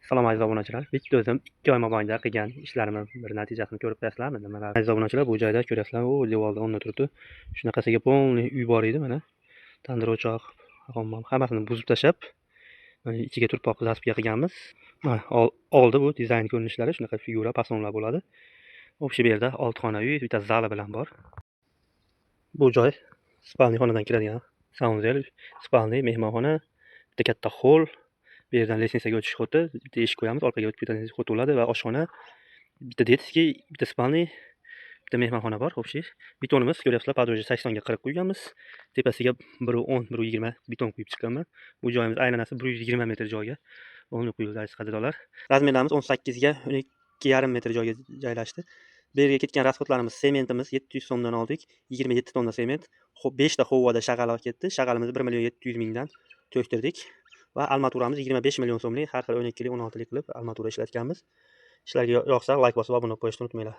Salom, aziz obunachilar. Bitta o'zim 2 oy mobaynida qilgan ishlarimni bir natijasini ko'rib qo'yasizlarmi? Nimalar? Aziz obunachilar, bu joyda ko'rasizlar, u devorda o'rnida turibdi. Shunaqasiga полный uy bor edi mana. Tandir o'choq, hammom hammasini buzib tashlab, mana ichiga turpoq засыпка qilganmiz. Mana oldi bu dizayn ko'rinishlari shunaqa figura fasonlar bo'ladi. Общий bu yerda 6 xona uy, bitta zali bilan bor. Bu joy спальный xonadan kiradigan санузел, спальный, mehmonxona, bitta katta xoll. Bu yerdan лестница ga o'tish ход i, bitta eshik qo'yamiz, orqaga o'tib ketadigan ход bo'ladi va oshxona, bitta детский, bitta спальный, bitta mehmonxona bor общий. Betonimiz ko'ryapsizlar, поддержка 80 ga 40 qo'yganmiz. Tepasiga 1.10, 1.20 beton quyib chiqqanman. Bu joyimiz aylanasi 120 metr joyga o'rni quyildi, aziz qadrdonlar. Размер larimiz 18 ga 12,5 metr joyga joylashdi. Bu yerga ketgan расход larimiz: sementimiz 700 so'mdan oldik, 27 tonna sement. 5 ta hovada shag'al ketdi. Shag'alimizni 1 million 700 mingdan to'ktirdik. Va armaturamiz 25 million so'mlik, har xil 12lik, 16lik qilib armatura ishlatganmiz. Ishlarga yoqsa, layk bosib, obuna qo'yishni unutmanglar.